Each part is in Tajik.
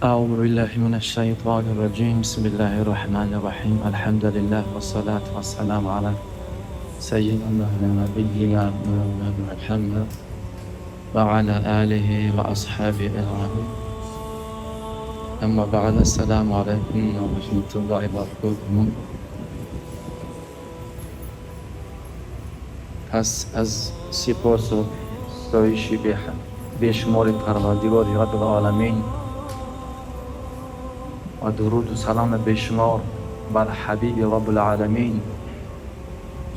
أعوذ بالله من الشيطان الرجيم. بسم الله الرحمن الرحيم. الحمد لله والصلاة والسلام على سيدنا ونبينا محمد وعلى آله وأصحابه أجمعين. أما بعد، السلام عليكم ورحمة الله وبركاته. پس از سپاس و ستایش بیشمار پروردگار رب العالمین و درود و سلام بیشمار بر حبیب رب العالمین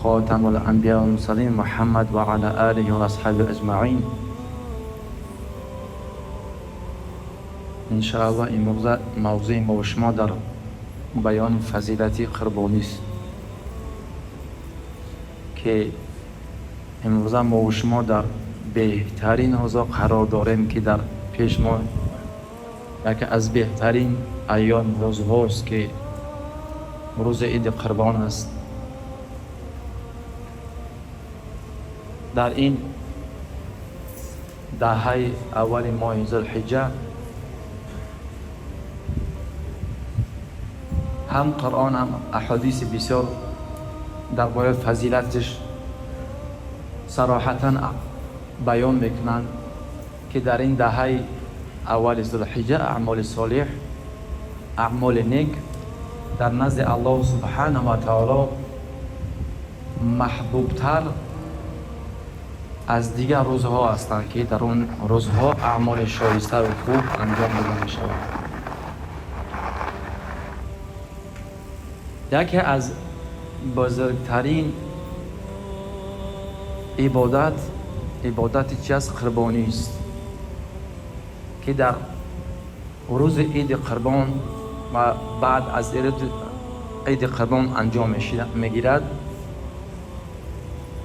خاتم الانبیاء والمرسلین محمد و علی آله و اصحابه اجمعین، انشاءالله امروز موضوع ما و شما در بیان فضیلت قربانی است که امروز ما و شما در بهترین روزا قرار داریم که در پیش ما یکی از بهترین ایام روزهاست که روز عید قربان است. در این دهه اول ماه ذوالحجه هم قرآن هم احادیث بسیار درباره فضیلتش صراحتا بیان میکنند که در این دهه اول ذوالحجه اعمال صالح، اعمال نیک در نزد الله سبحانه و تعالی محبوبتر از دیگر روزها هستند که در اون روزها اعمال شایسته و خوب انجام داده می شود. یکی از بزرگترین عبادت، عبادت چی است؟ قربانی است که در روز عید قربان و بعد از عید قربان انجام میگیرد.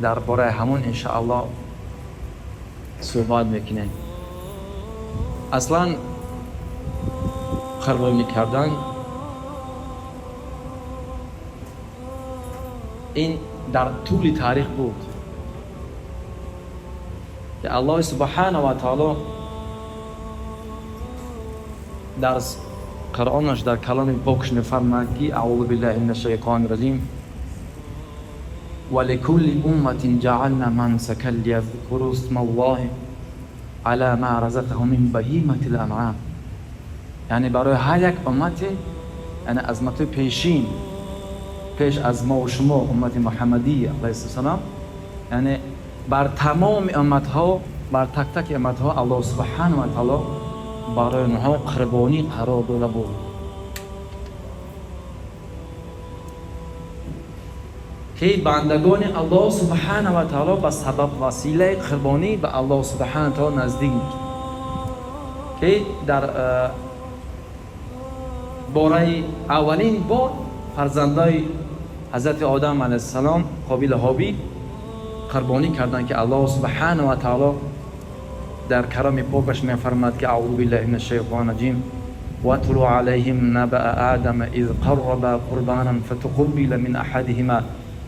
درباره همون انشاءالله صحبت میکنیم. اصلا قربانی کردن این در طول تاریخ بود که الله سبحانه و تعالی در قرآنش، در کلام پاکش میفرماید که اعوذ بالله من الشیطان الرجیم ولكل أمة جعلنا منسكا ليذكروا اسم الله على ما رزقهم من بهیمة الانعام. یعنی برای هر یک امت، یعنی از امت پیشین، پیش از ما و شما، امت محمدی علیه السلام، یعنی بر تمام امت ها، بر تک تک امت ها الله سبحانه و تعالی برای آنها قربانی قرار داده بود که بندگان الله سبحانه و تعالی به سبب وسیله قربانی به الله سبحانه و تعالی نزدیک میشد. که در باره اولین بار فرزندای حضرت آدم علیه السلام، قابیل و هابیل، قربانی کردند که الله سبحانه و تعالی در کلام پاکش میفرماد که اعوذ بالله من الشیطان الرجیم واتل عليهم نبأ آدم إذ قربا قربانا فتقبل من أحدهما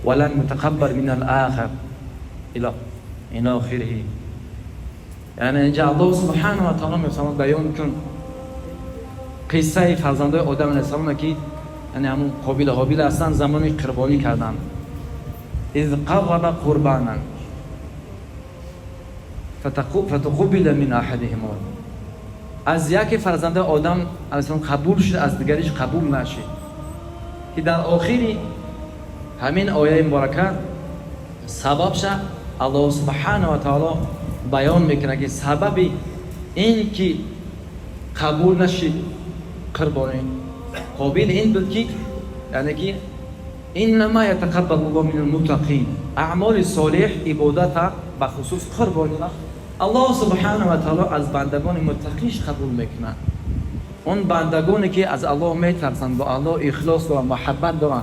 ولم يتقبل من الآخر إلى آخره. یعنی اینجا الله سبحانه و تعالی میفرماد بیان کن قصه فرزندای آدم علیه السلام که یعنی همون قابیل و هابیل هستن، زمانی قربانی کردن. اذ قرب قربانا فتقبل من احدهما، از یکی فرزنده آدم علیه السلام قبول شد، از دیگریش قبول نشد. که در آخری همین آیه مبارکه سببش الله سبحانه و تعالی بیان میکنه که سبب این که قبول نشد قربانی قابیل این بود که یعنی که انما یتقبل الله من المتقین. اعمال صالح، عبادت، به خصوص قربانی، الله سبحانه و تعالی از بندگان متقیش قبول میکنه، اون بندگانی که از الله میترسند، با الله اخلاص دارن، محبت دارن.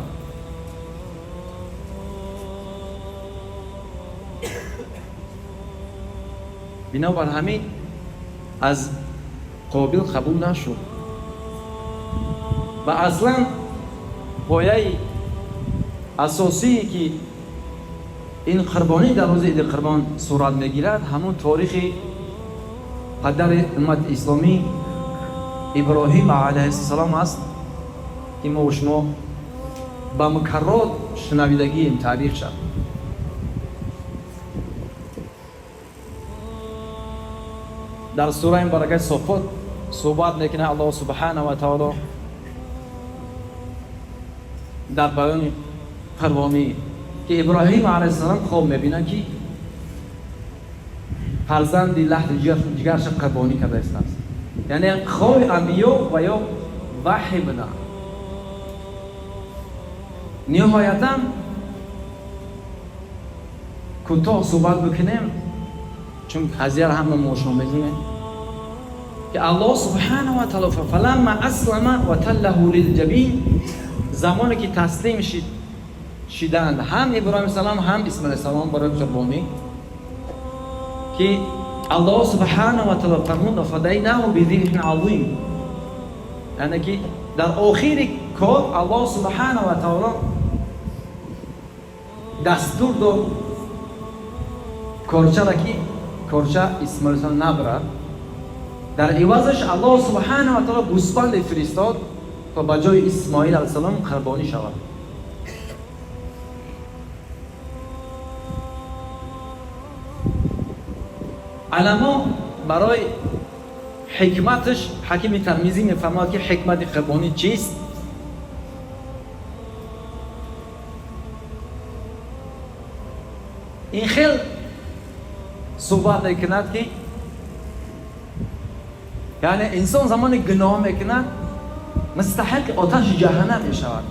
بنابر همین از قابیل قبول نشد. و اصلا پایه اساسی که این قربانی در روز عید قربان صورت میگیرد، همون تاریخ پدر امت اسلامی Иброҳим алайҳиссалом аст, ки мо шумо ба мукаррот шунавидагием таърихша. Дар сураи муборакаи Софот суҳбат мекунад Аллоҳ субҳанаҳу ва таоло дар баёни қурбонӣ, ки Иброҳим алайҳиссалом хоб мебинад, ки фарзанди лахти ҷигарша қурбонӣ карда истааст. Яъне хоби анбиё ва ё ваҳй буданд. Ниҳоятан кӯтоҳ суҳбат бикунем, чун қазияро ҳама мо шумо медонем, ки Аллоҳ субҳанаҳу ва таоло фаламма аслама ва таллаҳу лилҷабин, замоне ки таслим шиданд ҳам Иброҳим салом ҳам Исмоил салом барои қурбонӣ, ки Аллоҳ субҳанаҳу ва таоло фармуд фадайнаҳу бизибҳин азим, яъне ки дар охири кор Аллоҳ субҳанаҳу ва таоло дастур дод корчара, ки корча Исмоил салом набарад. Дар ивазаш Аллоҳ субҳанаҳу ва таоло гӯсфанде фиристод то ба ҷои Исмоил алайҳиссалом қурбонӣ шавад. Уламо барои ҳикматаш Ҳакими Термизӣ мефармояд, ки ҳикмати қурбонӣ чист? Ин хел суҳбат мекунад, ки яъне инсон замоне гуноҳ мекунад мустаҳиқи оташи ҷаҳаннам мешавад,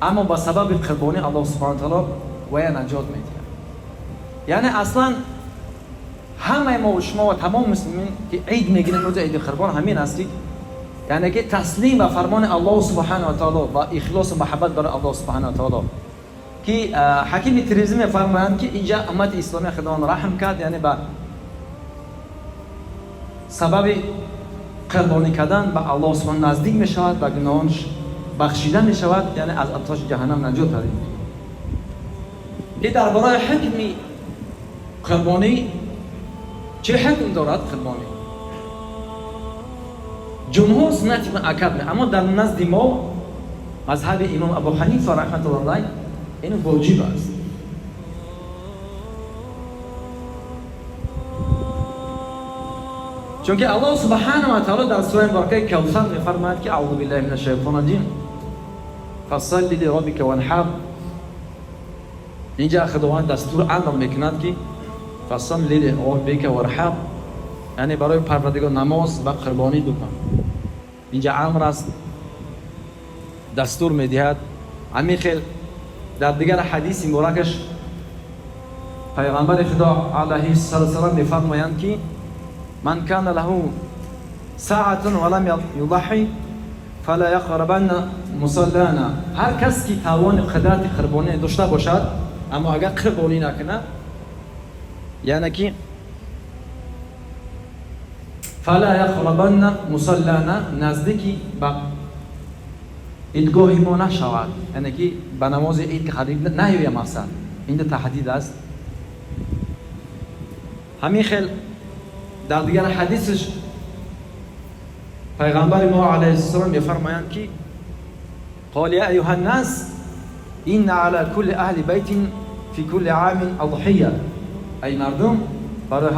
аммо ба сабаби қурбонӣ Аллоҳ субҳана таоло вая наҷот медиҳад. Яъне аслан ҳамаи мо шумо ва тамом муслимин, ки ид мегирем, рӯзи иди қурбон ҳамин аст, ки яъне ки таслим ба фармони Аллоҳ субҳана ва таоло ва ихлосу маҳаббат барои Аллоҳ субҳана ва таоло, ки Ҳакими Термизӣ мефармоянд, ки инҷа уммати исломия Худованд раҳм кард, яъне ба сабаби қурбонӣ кардан ба Аллоҳ субҳана наздик мешавад, ба гуноҳонаш бахшида мешавад, яъне аз оташи ҷаҳаннам наҷот пайдо мекунад. Ки дар бораи ҳукми қурбонӣ чӣ ҳукм дорад қурбонӣ? Ҷумҳур суннати муаккад, аммо дар назди мо мазҳаби имом Абу Ҳанифа раҳматуллоҳи алайҳ ин воҷиб аст. Чунки Аллоҳ субҳанаҳу ва таоло дар сураи муборакаи Кавсар мефармояд, ки аъузу биллаҳи минаш шайтони раҷим, фасалли лироббика ванҳар. Инҷа Худованд дастур амр мекунад, ки фасалли лироббика варҳар, яъне барои Парвардигор намоз ва қурбонӣ бикун. Инҷа амр аст, дастур медиҳад. Ҳамин хел дар дигар ҳадиси муборакаш пайғамбари Худо алайҳи салом мефармоянд, ки ман кана лаҳу саатун ва лам юдаҳи фала яқрабанна мусаллана. Ҳар кас ки тавони қудрати қурбонӣ дошта бошад, аммо агар қурбонӣ накунад, яъне ки фала яқрабанна мусаллана, наздики ба идгоҳи мо нашавад, яъне ки ба намози ид қариб наёя. Мақсад инҷа таҳдид аст. Ҳамин хел дар дигар ҳадисаш пайғамбари мо алайҳиссалом мефармоянд, ки қол я аюҳа ннас инна ала кулли аҳли байтин фи кулли амин адҳия. Ай мардум, барои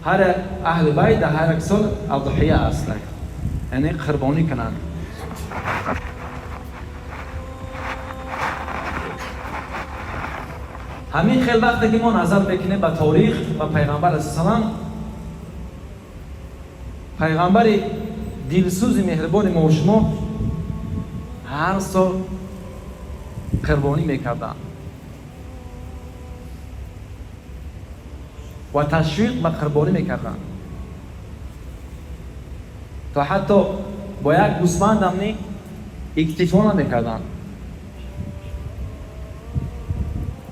ҳар аҳли байт дар ҳар як сол адҳия аст, яъне қурбонӣ кунанд. Ҳамин хел вақте ки мо назар мекунем ба торих ва пайғамбар алайҳиссалом, пайғамбари дилсӯзи меҳрибони мо шумо ҳар сол қурбонӣ мекарданд ва ташвиқ ба қурбонӣ мекарданд, то ҳатто бо як гӯсфандам ни иктифо намекарданд,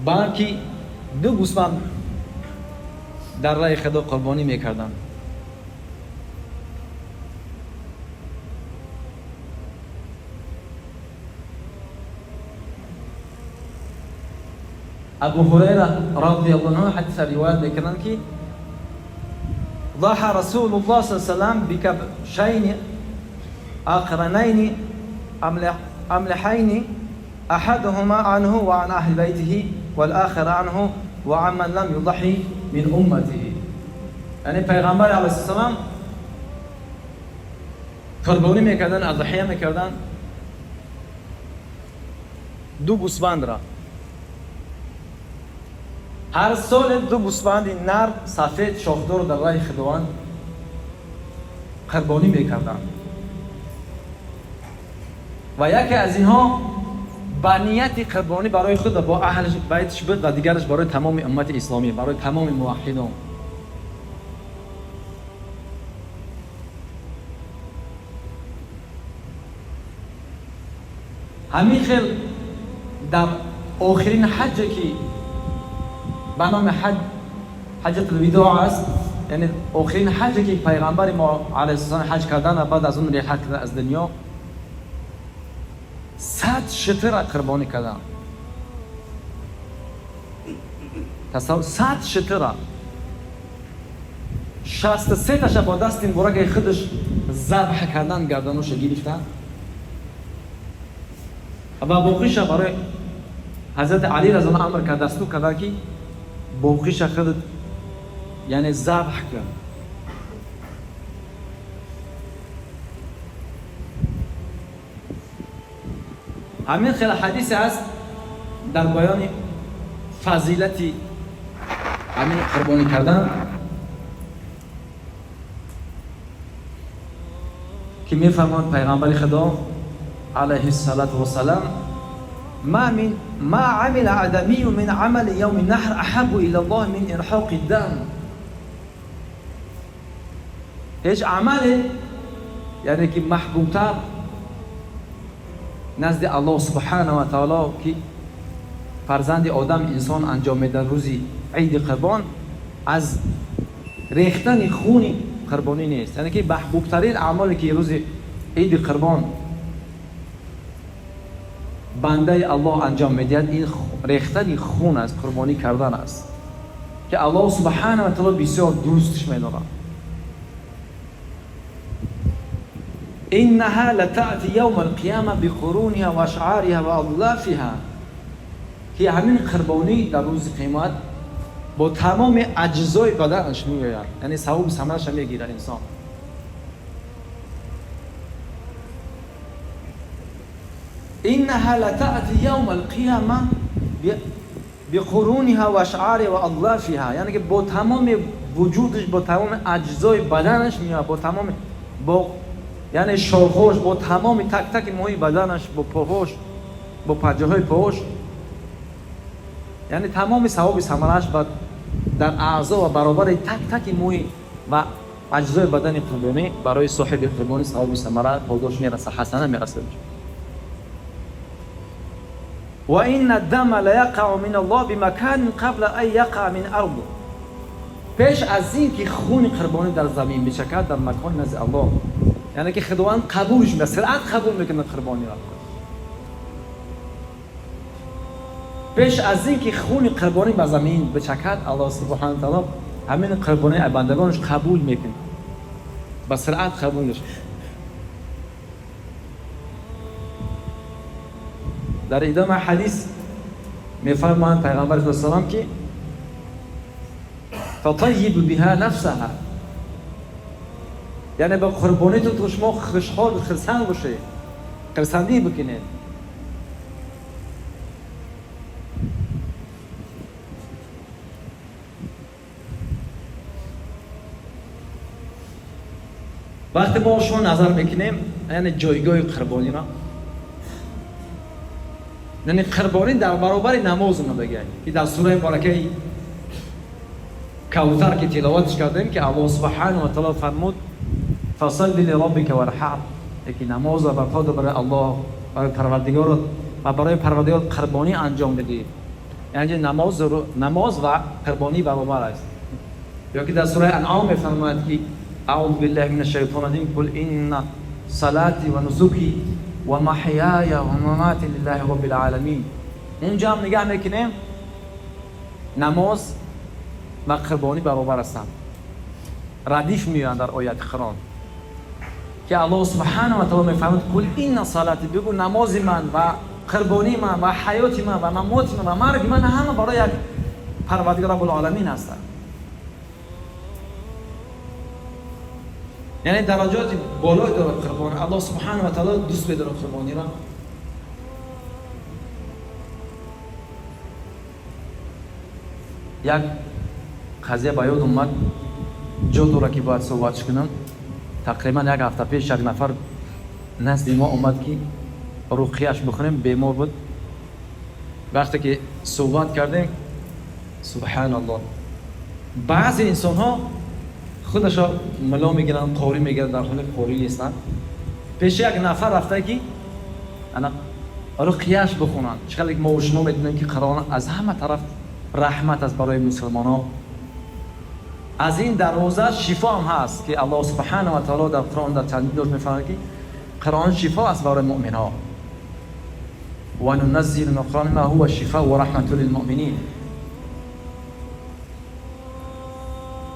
балки ду гӯсфанд дар раҳи Худо қурбонӣ мекарданд. Абу Ҳурайра радиаллоҳу анҳу ҳадиса ривоят мекунанд, ки ضحى رسول الله صلى الله عليه وسلم بكبشين أقرنين أملحين أحدهما عنه وعن أهل بيته والآخر عنه وعن من لم يضحي من أمته. یعنی پیغمبر علیه السلام قربانی میکردن، اضحیه میکردن دو گوسفند را. هر سال دو گوسفند نر سفید شاخدار در راه خداوند قربانی میکردن و یکی از اینها با نیت قربانی برای خود و با اهل بیتش بود و دیگرش برای تمام امت اسلامی، برای تمام موحدان. همین خیل در آخرین حج که به نام حج حجت الوداع است، یعنی آخرین حج که پیغمبر ما علیه السلام حج کردن و بعد از اون رحلت کردن از دنیا، 100 شتر قربانی کردن. تصور 100 شتر، 63 تاش با دست مبارک خودش ذبح کردن، گردنش گرفتن و باقیش برای حضرت علی رضی الله امر کرد، دستور کرد که باقیش خودت یعنی ذبح کرد. همین خیلی حدیث است در بیان فضیلت همین قربانی کردن که میفرماند پیغمبر خدا علیه الصلاة والسلام: ما عمل آدمی من عمل یوم النحر احب الى الله من ارحاق الدم. هیچ عمل یعنی که محبوبتر نزد الله سبحانه و تعالی که فرزند آدم انسان انجام میده روزی عید قربان از ریختن خون قربانی نیست. یعنی که محبوبترین اعمالی که روز عید قربان بنده الله انجام میدهد این ریختن خون است، قربانی کردن است که الله سبحانه و تعالی بسیار دوستش می‌دارد. انها لتأتی یوم القیامه بقرونها و اشعارها و اضلافها، که همین قربانی در روز قیامت با تمام اجزای بدنش میآید، یعنی ثواب ثمرش میگیرد انسان. انها لتأتی یوم القیامه بقرونها و اشعارها و اضلافها، یعنی که با تمام وجودش، با تمام اجزای بدنش میآید، با تمام با یعنی شاخوش، با تمام تک تک موی بدنش، با پاهاش، با پنجه های پاهاش، یعنی تمام ثواب ثمرش در اعضا و برابر تک تک موی و اجزای بدن قربانی برای صاحب قربانی ثواب ثمره پاداش میرسه، حسنه میرسه. و این الدم لیقع من الله بمکان قبل ان یقع من ارض. پیش از این که خون قربانی در زمین بچکد در مکان نزد الله، یعنی که خداوند قبولش میکنه، سرعت قبول میکنه قربانی را. پیش از این که خون قربانی به زمین بچکد الله سبحانه و تعالی همین قربانی بندگانش قبول میکنه، به سرعت قبولش. در ادامه حدیث میفرمایند پیغمبر صلی الله علیه و سلم که فطیب بها نفسها، یعنی با قربانی تو شما خوشحال خرسند باشه، خرسندی بکنید. وقتی ما شما نظر میکنیم یعنی جایگاه قربانی را، یعنی قربانی در برابر نماز اومده که در سوره مبارکه کوثر که تلاوتش کردیم که الله سبحانه و تعالی فرمود فصل لربک وارحم، یکی نماز را برپا دار برای الله، برای پروردگار و برای پروردگار قربانی انجام بدی. یعنی نماز و قربانی برابر است. یا که در سوره انعام می‌فرماید که اعوذ بالله من الشیطان الرجیم قل ان صلاتی و نسکی و محیای و مماتی لله رب العالمین. اینجا هم نگاه میکنیم نماز و قربانی برابر هستند. Радиф меоянд дар ояти Қуръон, ки Аллоҳ субҳанаҳу ва таъоло мефармояд: қул инна салати, бигӯ намози ман ва қурбонии ман ва ҳаёти ман ва мамоти ман ва марги ман ҳама барои як Парвардигор Раббул Оламин ҳастанд. Яъне дараҷоти болой дорад қурбон. Аллоҳ субҳанаҳу ва таъоло дӯст медорад қурбониро. Як қазия ба ёд омад, ҷо дорад ки бояд суҳбатш кунам. Тақрибан як ҳафта пеш як нафар назди мо омад ки руқияш бихонем, бемор буд. Вақте ки суҳбат кардем, субҳаналлоҳ, баъзе инсонҳо худашо муло мегиранд, қорӣ мегиранд, дар ҳоле қорӣ нестанд. Пеши як нафар рафта ки ана руқияш бихонанд. Чӣ қадр мо шумо медонем ки Қуръон аз ҳама тараф раҳмат аст барои мусулмонҳо. Аз ин дарвоза шифо ҳам ҳаст, ки Аллоҳ субҳанаҳу ва таъоло дар Қуръон дар чандин ҷо мефармояд ки Қуръон шифо аст барои муъминҳо. ва нуназзилу минал қуръони ма ҳува шифо ва раҳматун лилмуъминин.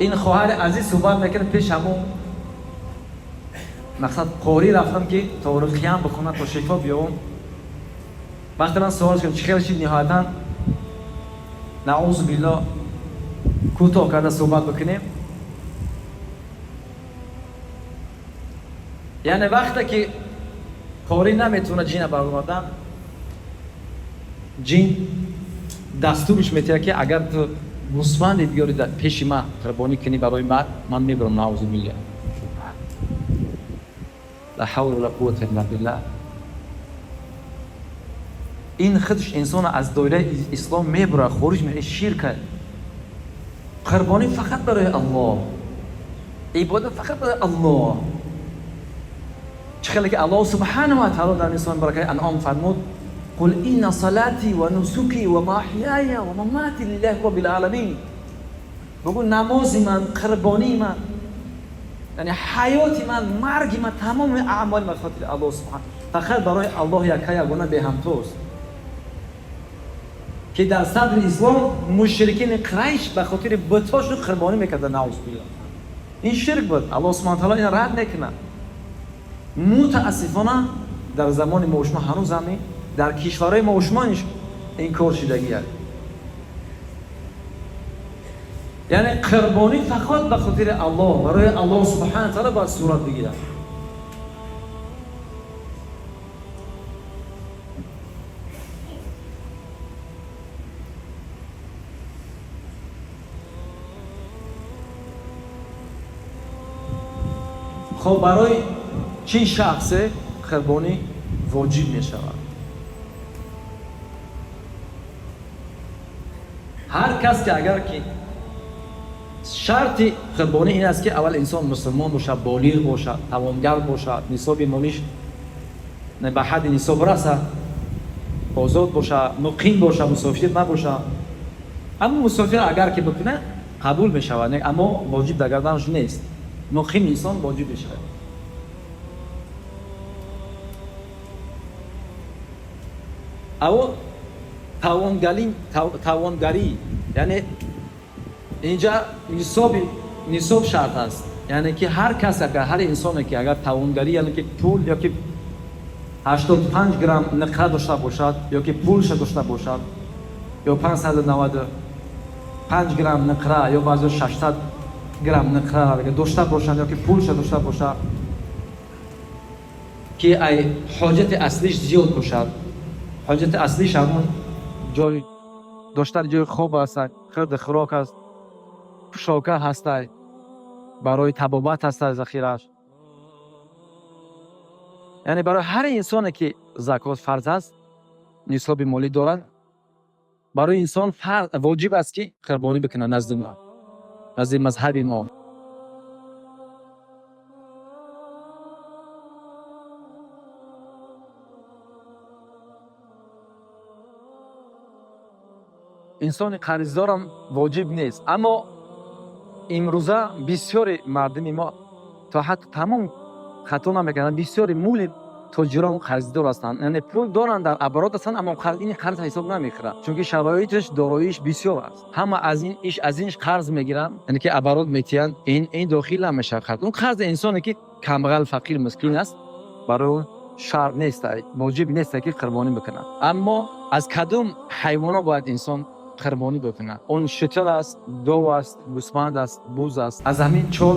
Ин хоҳари азиз суҳбат мекард, пеш ҳамон мақсад қорӣ рафтам ки то руқияам бихонад, то шифо биёвам. Вақте ман суол кардам чӣ хел шид, ниҳоятан наъузу биллоҳ кӯтоҳ карда суҳбат бикунем. Яъне вақте ки қорӣ наметавонад ҷина баровардан, ҷин дастурш метиҳад ки агар ту гӯсфанде биёри дар пеши ман қурбонӣ кунӣ барои ман, ман мебарам. Наъузу биллоҳ, ла ҳавла вала қуввата илла биллаҳ. Ин худш инсона аз доираи ислом мебурад, хориҷ мешавад, ширка. Қурбонӣ фақат барои Аллоҳ, ибодат фақат барои Аллоҳ. Чӣ хеле ки Аллоҳ субҳанаҳу ва таъоло дар сураи муборакаи Анъом фармуд: қул инна салати ва нусуки ва маҳяя ва мамати лиллаҳи роббил оламин. Бигӯ намози ман, қурбонии ман, яъне ҳаёти ман, марги ман, тамоми аъмоли ман хотири Аллоҳ субҳана, фақат барои Аллоҳ якка ягона беҳамтост. Ки дар садри ислом мушрикини Қурайш ба хотири бутҳошон қурбонӣ мекарданд, наъузу биллоҳ. Ин ширк буд. Аллоҳ субҳана таъоло ина рад мекунад. Мутаассифона дар замони мо шумо ҳанӯз ҳам дар кишварҳои мо шумо ин кор шидагиаст. Яъне қурбонӣ фақат ба хотири Аллоҳ, барои Аллоҳ субҳана таъоло бояд сурат бигирад. Хоб, барои чӣ шахсе қурбонӣ воҷиб мешавад? Ҳар кас ки агар ки шарти қурбонӣ ин аст ки аввал инсон мусулмон бошад, болиғ бошад, тавонгар бошад, нисоби молиш ба ҳадди нисоб расад, озод бошад, муқим бошад, мусофир набошад. Аммо мусофир агар ки бикунад қабул мешавад, аммо воҷиб дар гарданаш нест. Муқим инсон воҷиб мешавад. Аво тавонгарӣ, яъне инҷа нисоб шарт аст. Яъне ки ҳар кас агар, ҳар инсоне ки агар тавонгарӣ, яъне ки пул ё ки 85 грамм ниқра дошта бошад, ё ки пулша дошта бошад, ё 595 грамм ниқра, ё баъзео 600 грамм ниқра дошта бошанд, ё ки пулша дошта бошад, ки ай ҳоҷати аслиш зиёд бошад. Ҳоҷати аслиш ҳамон ҷой доштани ҷои хоб аст, хӯрду хӯрок аст, пӯшока ҳастай, барои табобат ҳастай захирааш. Яъне барои ҳар инсоне ки закот фарз аст, нисоби молӣ дорад, барои инсон воҷиб аст ки қурбонӣ бикунад назди мо, назди мазҳаби мо. Инсони қарздорам воҷиб нест, аммо имрӯза бисёри мардуми мо то ҳатто тамом хато намекунанд, бисёри мули Тоҷирон қарздор ҳастанд, яъне пул доранд, дар оборот ҳастанд, аммо ин қарз ҳисоб намехӯрад, чунки шароиташ, дороиш бисёр аст. Ҳама аз ин иш, аз ин қарз мегиранд, яъне ки оборот метиҳанд, ин дохил намешавад қарз. Он қарзи инсоне ки камбағал, фақир, мискин аст, барои он шарт нест, воҷиб нест ки қурбонӣ бикунад. Аммо аз кадом ҳайвоно бояд инсон қурбонӣ бикунад? Он шутур аст, гов аст, гӯсфанд аст, буз аст. Аз ҳамин чор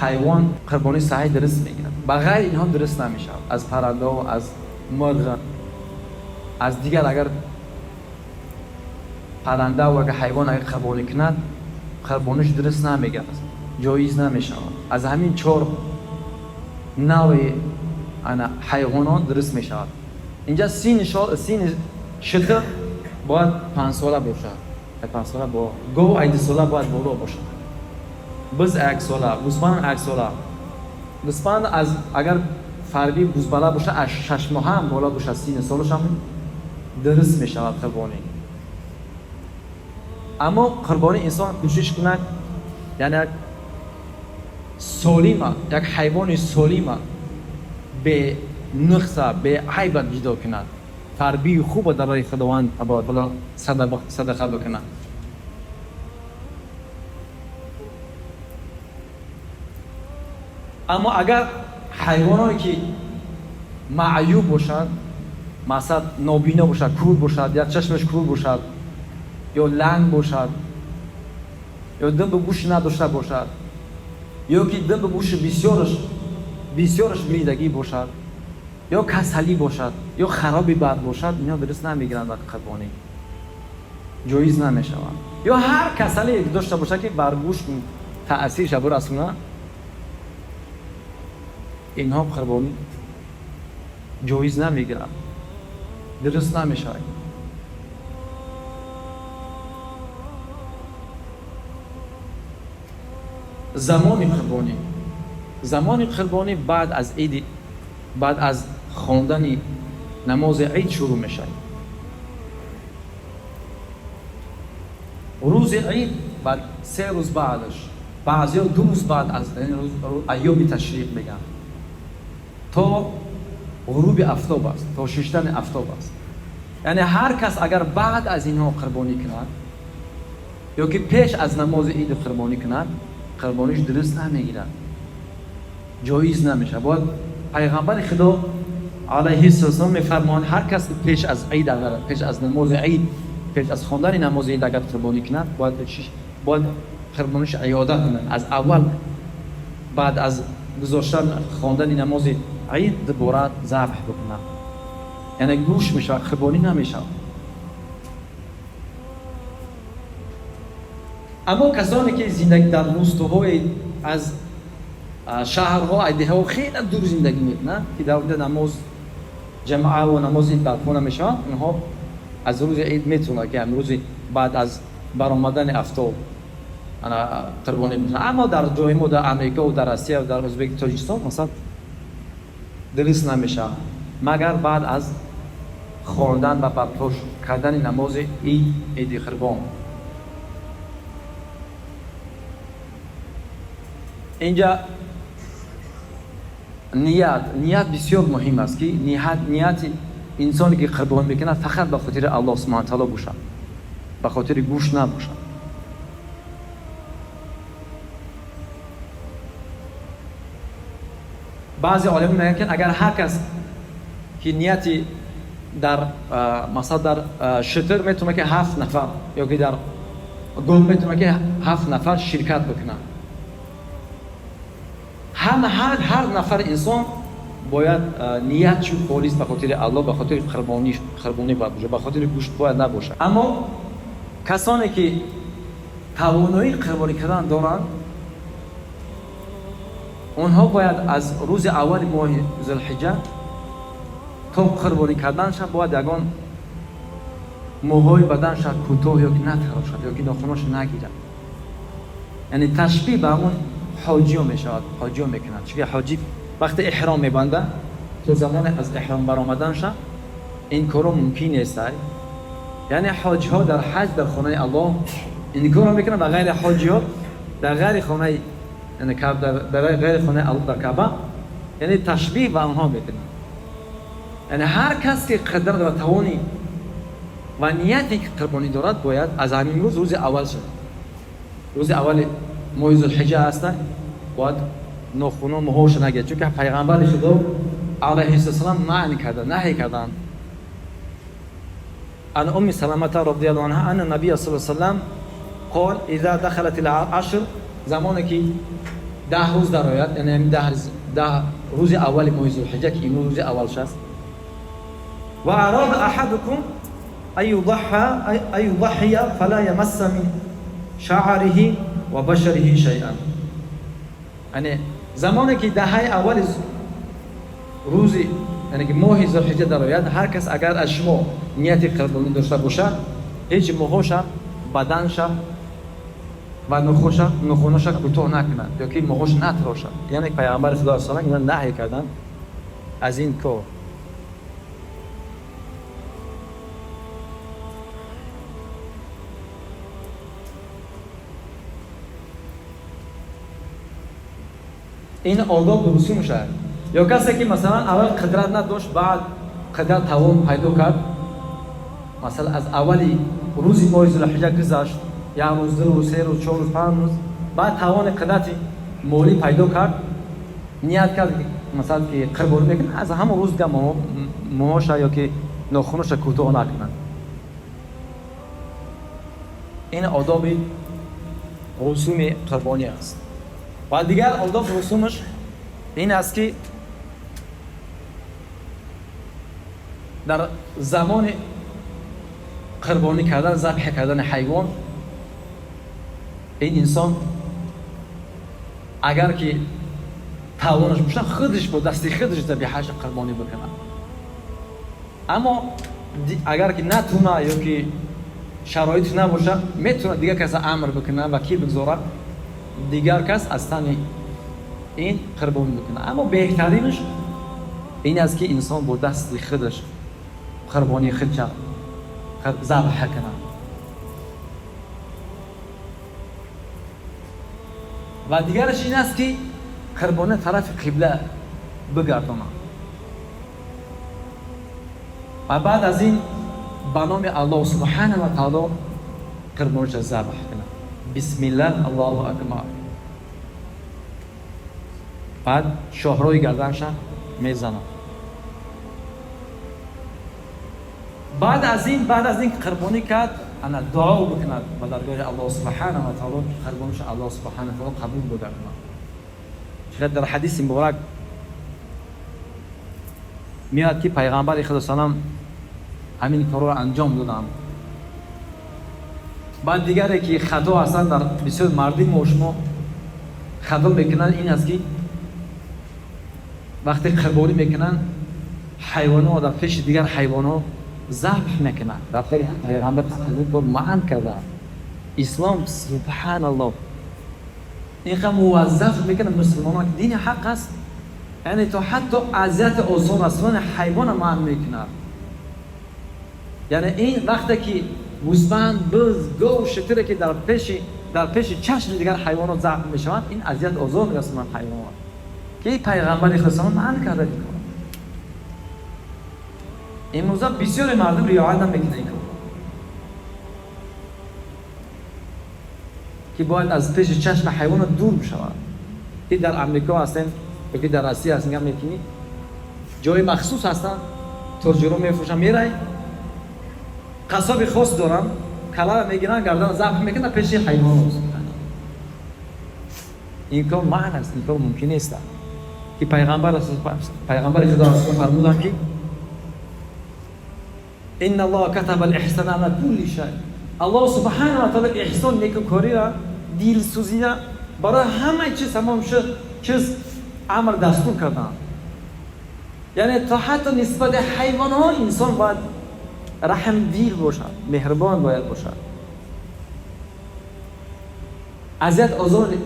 ҳайвон қурбонӣ саҳеҳ дуруст мегирад. Ба ғайри инҳо дуруст намешавад. Аз паррандаҳо, аз мурғ, аз дигар агар парранда агар ҳайвон агар қурбонӣ кунад, қурбониш дуруст намегирад, ҷоиз намешавад. Аз ҳамин чор навъи ана ҳайвонот дуруст мешавад. Инҷа синни шутур бояд 5 сола бошад, 5 сола бо гов ай 2 сола бояд боло бошад, буз 1 сола, гӯсфанд 1 сола. Гӯсфанд аз агар фарби бузбала бошад, аз 6 моҳа ҳам боло бошад, синни солашам дуруст мешавад қурбонӣ. Аммо қурбонӣ инсон кӯшиш кунад, яъне як солима, як ҳайвони солима, бенуқса, беайба ҷудо кунад, фарбии хуба дар роҳи Худованд таала садақа бикунад. Аммо агар ҳайвоное ки маъюб бошад, масалан нобино бошад, кур бошад, як чашмаш кур бошад, ё ланг бошад, ё думбу гӯши надошта бошад, ё ки думбу гӯши бисёраш бридагӣ бошад, ё касалӣ бошад, ё хароби бад бошад, инҳо дуруст намегиранд дар қурбонӣ, ҷоиз намешавад. Ё ҳар касале дошта бошад ки бар гӯш таъсирша бирасонад, инҳо қурбонӣ ҷоиз намегиранд, дуруст намешавад. Замони қурбонӣ. Замони қурбонӣ баъд аз иди, баъд аз хондани намози ид шурӯъ мешавад. Рӯзи ид баъд 3 рӯз баъдаш, баъзеҳо 2 рӯз баъд аз айёми ташриқ мегӯянд, то ғуруби афтоб аст, то шиштани афтоб аст. Яъне ҳар кас агар баъд аз инҳо қурбонӣ кунад ё ки пеш аз намози иди қурбонӣ кунад, қурбониш дуруст намегирад, ҷоиз намешавад. Бояд пайғамбари Худо алайҳи салом мефармоянд, ҳар кас пеш аз ид, агар пеш аз намози ид, пеш аз хондани намози ид агар қурбонӣ кунад, бояд қурбониш иёда кунад аз аввал, баъд аз гузоштан хондани намози ид дубора забҳ бикунад, яъне гӯш мешавад, қурбонӣ намешавад. Аммо касоне ки зиндагӣ дар рустоҳои аз шаҳрҳо, аз деҳаҳо хеле дур зиндагӣ мекунанд, ки дар онҷа намоз ҷамъа ва намози ид барпо намешавад, онҳо аз рӯзи ид метавонанд ки рӯзи баъд аз баромадани афтоб қурбонӣ бикунанд. Аммо дар ҷои мо, дар Амрико, дар Россия, дар Ӯзбек, Тоҷикистон масалан дуруст намешавад, магар баъд аз хондан ва барпо кардани намози ид, иди қурбон. Инҷа ният бисёр муҳим аст, ки нияти инсоне ки қурбон мекунад фақат ба хотири Аллоҳ субҳана таоло бошад, ба хотири гӯшт набошад. Баъзе олимон мегӯянд, ки агар ҳар кас ки нияти дар масалан дар шутур метавонад ки ҳафт нафар, ё ки дар гов метавонад ки ҳафт нафар ширкат бикунанд. Ҳар нафар инсон бояд ният чун холис ба хотири Аллоҳ, ба хотири қурбонӣ бояд бошад, ба хотири гӯшт бояд набошад. Аммо касоне ки тавоноии қурбонӣ кардан доранд, онҳо бояд аз рӯзи аввали моҳи Зулҳиҷа то қурбонӣ карданша бояд ягон мӯҳои баданша кӯтоҳ ё ки натарошад, ё ки нохуноша нагирад. Яъне ташбиҳ ба ҳамон ҳоҷиё мешавад, ҳоҷиё мекунад, чунки ҳоҷӣ вақте эҳром мебанда, то замоне аз эҳром баромаданша ин корро мумкин нест. Яъне ҳоҷиҳо дар ҳаҷ, дар хонаи Аллоҳ ин корро мекунанд ва ғайри ҳоҷиҳо дар ғайри хонаи, яъне дар ғайри хонаи Аллоҳ, дар Каъба, яъне ташбиҳ ба онҳо мекунанд. Яъне ҳар кас ки қудрат ва тавони ва нияте ки қурбонӣ дорад, бояд аз ҳамин рӯз, рӯзи аввал шавад. Рӯзи аввали моҳи Зулҳиҷа ҳаста, бояд нохуно муҳоша нагирад, чунки пайғамбари Худо алайҳиссалом манъ карда, наҳй карданд. Ан Умми Саламата радияллоҳу анҳа анна набия саллаллоҳу алайҳи васаллам қол иза дахалат ал-ашр, замоне ки 10 рӯз дарояд, яъне ҳамин 10 рӯзи аввали моҳи Зулҳиҷа, ки имрӯз рӯзи аввалш аст, ва арада аҳадукум ан юдаҳҳия фала ямасса мин шаъриҳи ва башариҳи шайъан. Яъне замоне ки даҳаи аввали рӯзи, яъне ки моҳи Зулҳиҷа дарояд, ҳар кас агар аз шумо нияти қурбонӣ дошта бошад, ҳеҷ муҳоша, баданша ва нухуноша кӯтоҳ накунад ё ки муҳош натрошад. Яъне пайғамбари Худо саллаллоҳу алайҳи васаллам наҳй карданд аз ин кор. Ин одоб русум шавад. Ё касе ки масалан аввал қудрат надошт, баъд қудрат тавон пайдо кард, масалан аз аввали рӯзи моҳи Зулҳиҷа гузашт, як рӯз, ду рӯз, се рӯз, чор рӯз, панҷ рӯз, баъд тавони қудрати молӣ пайдо кард, ният кард масалан ки қурбонӣ мекунад, аз ҳамон рӯз дига муҳоша ё ки нохуноша кӯтоҳ накунад. Ин одоби русуми қурбонӣ аст. Ва дигар одоб русумаш ин аст ки дар замони қурбонӣ кардан, забҳ кардани ҳайвон, ин инсон агар ки тавонаш бошад, худаш бо дасти худаш забиҳаша қурбонӣ бикунад. Аммо агар ки натуна ё ки шароитш набошад, метавонад дигар каса амр бикунад, вакил бигзорад, дигар кас аз тани ин қурбонӣ бикунад. Аммо беҳтаринаш ин аст ки инсон бо дасти худаш қурбонии худша забҳ кунад. Ва дигараш ин аст ки қурбонӣ тарафи қибла бигардонад ва баъд аз ин ба номи Аллоҳ субҳанаҳу ва таоло қурбониша забҳ кунад. Бисмиллаҳ, Аллоҳу акбар. Баъд шоҳрои гарданша мезанад. Баъд аз ин қурбонӣ кард, ана дуо бикунад ба даргоҳи Аллоҳ субҳанаҳу ва таоло, ки қурбониша Аллоҳ субҳанаҳу ва таоло қабул бигардонад. Чунки дар ҳадиси муборак меояд ки пайғамбари Худо салам ҳамин корро анҷом доданд. Баъд дигаре ки хато ҳастанд дар бисёр мардими мо шумо хато мекунанд, ин аст ки вақте қурбонӣ мекунанд, ҳайвонҳо дар пеши дигар ҳайвонҳо забҳ мекунанд. Дар пайғамбар кор манъ карданд. Ислом субҳаналлоҳ инқадр муваззаф мекунад мусулмонон, ки дини ҳақ аст, яъне то ҳатто азияти осон расони ҳайвона манъ мекунад. Яъне ин вақте ки гӯсфанд, буз, гов, шутуре ки дар пеши чашми дигар ҳайвонот забҳ мешаванд, ин азият озор мерасонанд ҳайвонот, ки пайғамбари Худо манъ карда ин кор. Имрӯза бисёре мардум риоят намекунанд ин кор, ки бояд аз пеши чашми ҳайвонот дур бишавад. Ки дар Амрико ҳастем ё ки дар Россия ҳастем, гап мекунӣ, ҷои махсус ҳастанд, тоҷиро мефурӯшанд, мерай, қассоби хос доранд, калара мегиранд, гардана забҳ мекунанд пеши ҳайвонот. Ин кор манъ аст, ин кор мумкин нест. Ки пайғамбари Худо фармуданд ки инна Аллоҳа катаба ал-иҳсана ала кулли шай. Аллоҳ субҳанаҳу ва таоло эҳсон, некукориро, дилсӯзиро барои ҳамаи чиз тамом шуд чиз амр дастур карданд. Яъне то ҳатто нисбати ҳайвонҳо инсон бояд раҳмдил бошад, меҳрубон бояд бошад. Азият озори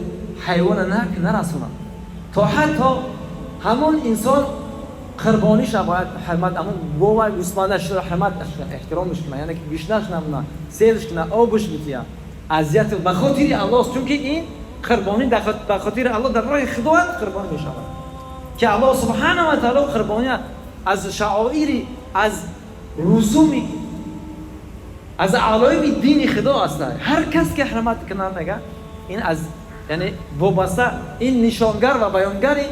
ҳайвона нарасонад. То ҳатто ҳамон инсон қурбониша бояд ҳурмат, ҳамон гова гӯсфандашро ҳурмат, эҳтиромаш кунад, яъне ки гӯшнаш намонад, серш кунад, обш битиҳад. Азият ба хотири Аллоҳ, чунки ин қурбонӣ ба хотири Аллоҳ дар роҳи Худованд қурбон мешавад, ки Аллоҳ субҳанаҳу ва таоло қурбония аз шаоири, аз русуми, аз алоими дини Худо аст. Ҳар кас ки ҳурмат кунад, мега ин аз, яъне вобаста, ин нишонгар ва баёнгари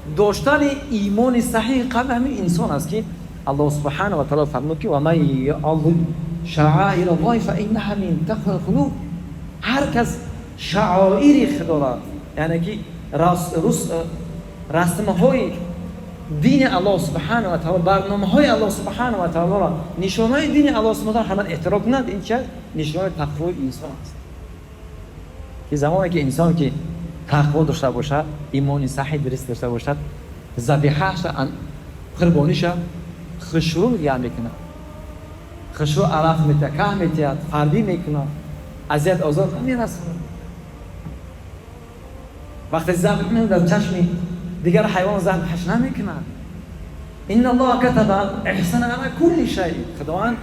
доштани имони саҳиҳи қалби ҳамин инсон аст, ки Аллоҳ субҳанаҳу ва таъоло фармуд ки ва ман юъаззим шаъоираллоҳи фаиннаҳа мин тақвал қулуб. Ҳар кас шаъоири Худоро, яъне ки расмҳои дини Аллоҳ субҳанаҳу ва таъоло, барномаҳои Аллоҳ субҳанаҳу ва таъолоро, нишонаҳои дини Аллоҳ субҳанаҳу ва таъоло ҳаман эҳтиром кунад, ин чи аст? Нишонаи тақвои инсон аст. Ки замоне ки инсон ки тақво дошта бошад, имони саҳиҳ дуруст дошта бошад, забиҳаша, қурбониша хушрӯ нигоҳ мекунад, хушрӯ алаф метиҳад, каҳ метиҳад, фардӣ мекунад, азият озор намерасонад. Вақте забҳ мекунад, дар чашми дигар ҳайвон забҳаш намекунад. Инна Аллоҳа катаба эҳсана ала кулли шай. Худованд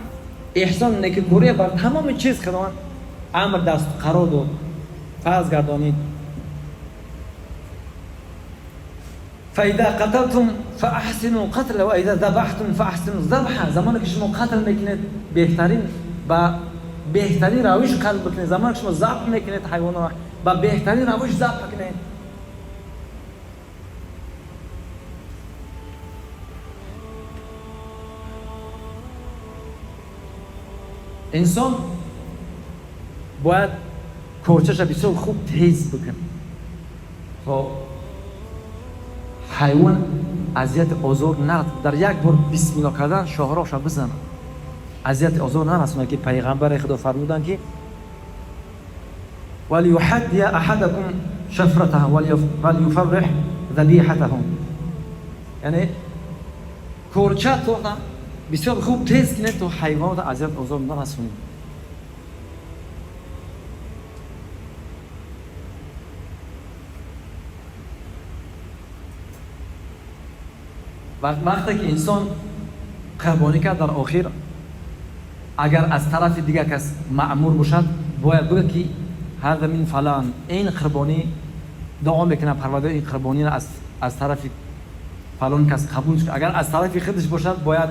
эҳсон, некукория бар тамоми чиз Худованд амр даст қарор дод, фарз гардонид. فإذا قتلتم فأحسنوا القتل وإذا ذبحتم فأحسنوا الذبح. زمانی که شما قتل میکنید بهترین با بهترین روش قتل بکنید. زمانی که شما ذبح میکنید حیوان را با بهترین روش ذبح کنید. انسان باید کورچه‌ش بسیار خوب تیز بکنه. خب حیوان اذیت آزار نرد، در یک بار بسم الله کردن شاهراهش بزنه، اذیت آزار نرسونه که پیغمبر خدا فرمودن که وليحدي احدكم شفرته وليفرح ذبيحته. یعنی کورچه تو بسیار خوب تیز کنه تو حیوان رو اذیت آزار نرسونی. وقتی که انسان قربانی کرد در آخر اگر از طرف دیگر کس مأمور باشد باید بگه که هذا من فلان، این قربانی دعا میکنه پروردگار این قربانی را از طرف فلان کس قبول شد. اگر از طرف خودش باشد باید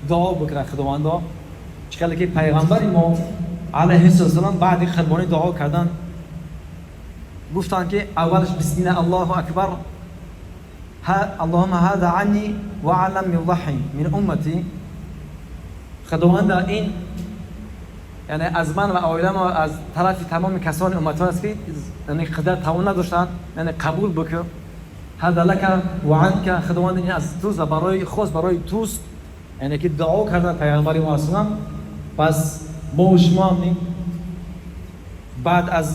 دعا بکنه خداوندا، چقدر که پیغمبر ما علیه السلام بعد قربانی دعا کردن گفتن که اولش بسم الله الله اکبر، اللهم هذا عني وعلم يضحي من امتي. خداوند این یعنی از من و عائلم و از طرف تمام کسان امتان است که یعنی قدرت توان نداشتن، یعنی قبول بکن. هذا لك وعنك، خداوند این از توست و برای خود برای توست. یعنی که دعا کردن پیغمبر ما اسلام. پس ما و شما هم بعد از